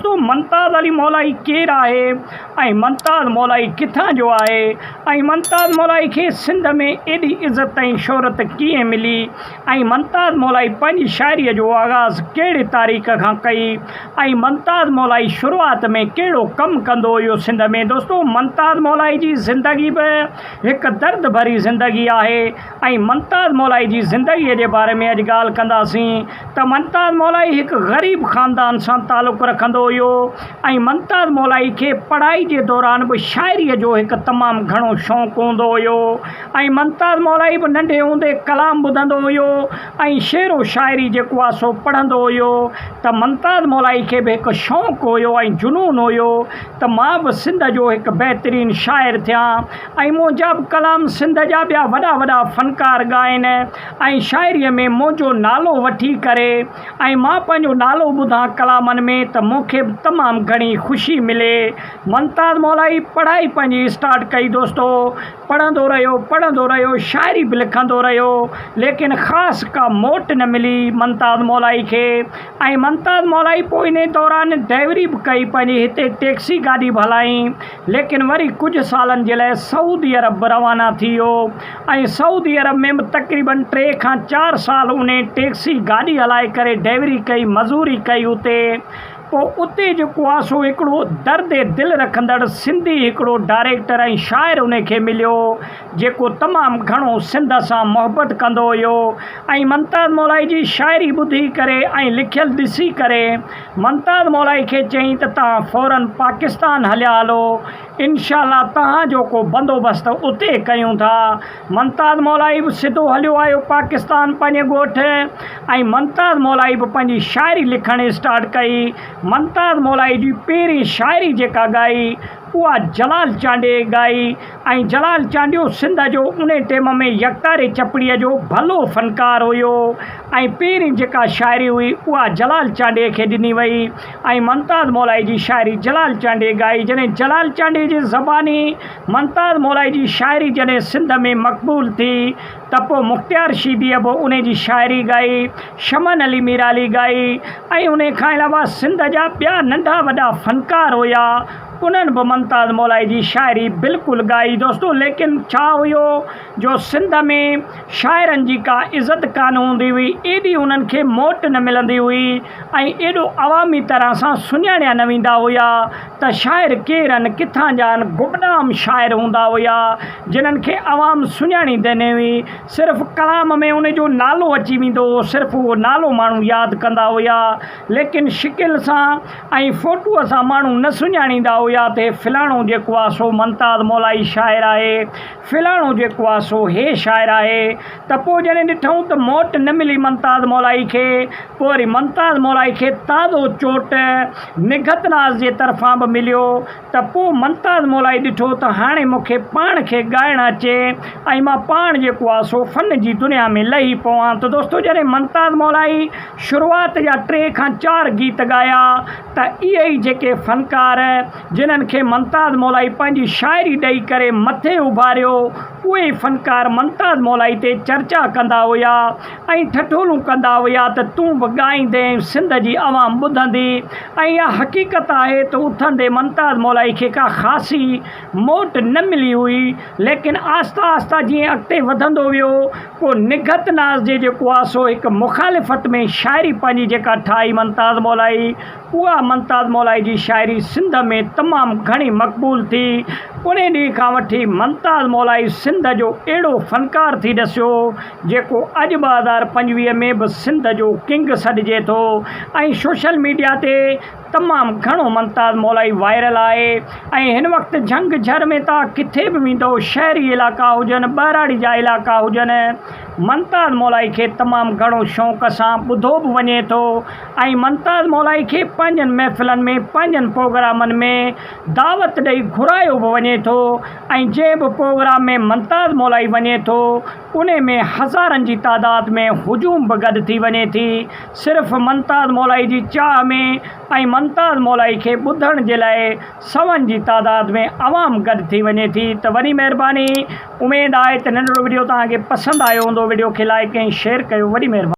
دوستو ممتاز علي مولائي ڪير آهي ۽ ممتاز مولائي ڪٿان جو آهي ۽ ممتاز مولائي کي سنڌ ۾ ايڏي عزت ۽ شهرت ڪيئن ملي ۽ ممتاز مولائي پنهنجي شاعريء جو آغاز ڪهڙي تاريخ کان ڪئي ۽ ممتاز مولائي شروعات ۾ ڪهڙو ڪم ڪندو هيو سنڌ ۾ دوستو ممتاز مولائي جي زندگي به هڪ درد ڀري زندگي آهي ۽ ممتاز مولائي جي زندگيء جي باري ۾ اڄ ڳالهه ڪنداسين ته ممتاز مولائي هڪ غريب خاندان سان تعلق رکندو هيو ۽ ممتاز مولائي کي پڙهائي جي دوران به شاعريء جو هڪ تمام گهڻو شوق هوندو هيو ۽ ممتاز مولائي به ننڍي هوندي ڪلام ٻڌندو هيو ۽ شعر و شاعري جيڪو آهي سو پڙهندو هيو ته ممتاز مولائي کي به هڪ شوق هيو ۽ جنون هيو ته مان به سنڌ جو هڪ بهترين شاعر ٿيان ۽ منهنجا به ڪلام سنڌ جا ٻيا وڏا وڏا فنڪار ڳائن ۽ شاعريء ۾ منهنجو نالو وٺي ڪري ۽ مان پنهنجو نالو ٻڌان ڪلامن ۾ ته مون کي به تمام گهڻي خوشي ملي. ممتاز مولائي پڙهائي پنهنجي اسٽارٽ ڪئي دوستو پڙهندو رهيو پڙهندو رهيو شاعري به لکندو رهيو ليڪن خاص ڪا موٽ نه ملي ممتاز مولائي کي ۽ ممتاز مولائي پوء انهي دوران ڊرائيوري به ڪئي پنهنجي هتي ٽيڪسي گاڏي به هلائين ليڪن وري ڪجهه سالن جي لاء سعودي عرب به روانا ٿي ويو ۽ سعودي عرب ۾ به تقريبن ٽي کان چار سال انهي ٽيڪسي گاڏي هلائي ڪري ڊرائيوري ڪئي مزوري ڪئي اتي پوء اتي جيڪو آ سو هڪڙو درد دل رکندڙ سنڌي هڪڙو ڊائريڪٽر ۽ شاعر انهي کي مليو جيڪو تمام گهڻو سنڌ سان محبت ڪندو هيو ۽ ممتاز مولائي جي شاعري ٻڌي ڪري ۽ لکيل ڏسي ڪري ممتاز مولائي کي چيائين ته توهان فورن پاڪستان هليا هلو انشاء الله توهان جو ڪو بندوبست اتي ڪيون ٿا. ممتاز مولائي به سڌو هليو آيو پاڪستان پنهنجي ڳوٺ ۽ ممتاز مولائي به پنهنجي شاعري لکڻ اسٽارٽ ڪئي. ممتاز مولائي جي پهرين شاعري جيڪا ڳائي اها جلال چانڊيي ڳائي ۽ جلال چانڊيو سنڌ جو انهي ٽيم ۾ يڪتاري چپڙيء جو ڀلو فنڪار هيو ۽ پهرين جيڪا شاعري هئي اها جلال چانڊيي کي ڏني وئي ۽ ممتاز مولائي جي شاعري جلال چانڊيي ڳائي جڏهن جلال چانڊيي جي زباني ممتاز مولائي جي شاعري جڏهن سنڌ ۾ مقبول ٿي ته پوء مختيار شيديء به انهي جي شاعري ڳائي شمن علي ميرالي ڳائي ۽ انهي کان علاوه سنڌ جا ٻيا ننڍا وڏا فنڪار هيا انهن به ممتاز مولائي جي شاعري بلڪل ڳائي دوستو ليڪن ڇا هيو جو سنڌ ۾ شاعرن جي ڪا عزت ڪانه هوندي هئي ايڏي انهن کي موٽ نه ملندي هئي ۽ ايڏو عوامي طرح سان سڃاڻيا نه ويندا هيا ته شاعر ڪير آهن ڪٿان جا آهن گمنام شاعر هوندا هيا جنھن کي عوام سڃاڻيندي نه هئي صرف ڪلام ۾ ان جو نالو اچي ويندو هو صرف اهو نالو ماڻهو ياد ڪندا هيا ليڪن شڪل سان ۽ فوٽوء سان ماڻهو نه سڃاڻيندا هيا ته هي فلاڻو جيڪو آ سو ممتاز مولائي شاعر آهي، فلاڻو جيڪو آ سو هي شاعر آهي ته پوء جڏهن ڏٺائون ته موٽ نه ملي ممتاز مولائي کي، پوء وري ممتاز مولائي کي تازو چوٽ نگهت ناز جي طرفان به مليو ته پوء ممتاز مولائي ڏٺو ته هاڻي مون کي پاڻ کي ڳائڻ اچي ۽ مان پاڻ جيڪو آ سو فن جي دنيا ۾ لهي پوان ته دوستو جڏهن ممتاز مولائي شروعات جا ٽي کان چار گيت ڳايا ته اهي ئي جيڪي فنڪار جنھن کي ممتاز مولائي پنھنجي شاعري ڏئي ڪري مٿي اڀاريو اهي ئي فنڪار ممتاز مولائي تي چرچا ڪندا هيا ۽ ٺٺولون ڪندا هيا ته تون به ڳائيندين سنڌ جي عوام ٻڌندي ۽ اها حقيقت آهي ته اٿندي ممتاز مولائي کي ڪا خاصي موٽ نه ملي هئي ليڪن آهسته آهسته جيئن اڳتي وڌندو ويو پوء نگهت ناز جي جيڪو آ سو هڪ مخالفت ۾ شاعري پنهنجي جيڪا ٺاهي ممتاز مولائي اها ممتاز مولائي جي شاعري سنڌ ۾ تمام گهڻي مقبول ٿي انهي ڏينهن کان وٺي ممتاز مولائي سنڌ جو اهڙو فنڪار ٿي ڏسيو جيڪو اڄ 2025 ۾ به سنڌ جو ڪنگ سڏجي ٿو ۽ سوشل ميڊيا تي تمام گهڻو ممتاز مولائي وائرل آهي ۽ هن وقت جهنگ جهر ۾ توهان ڪٿي به ويندؤ شهري علائقا هجن ٻهراڙي جا علائقا هجن ممتاز مولائي کي تمام گهڻو شوق سان ٻڌو به وڃي ٿو ۽ ممتاز مولائي کي پنهنجن محفلن ۾ پنهنجن پروگرامن ۾ دعوت ڏئي گهرايو به وڃي ٿو ۽ جنهن به پروگرام ۾ ممتاز مولائي وڃي ٿو انهي ۾ هزارن جي تعداد ۾ هجوم به گڏ ٿي وڃي ٿي صرف ممتاز مولائي جي چاهه ۾ ۽ ممتاز مولائي کي ٻڌڻ جي لاء سون جي تعداد ۾ عوام گڏ ٿي وڃي ٿي ته وڏي مهرباني اميد آهي ته ننڍڙو وڊيو توهان کي پسند آيو هوندو وڊيو کي لائيڪ ۽ شيئر ڪيو وڏي مهرباني.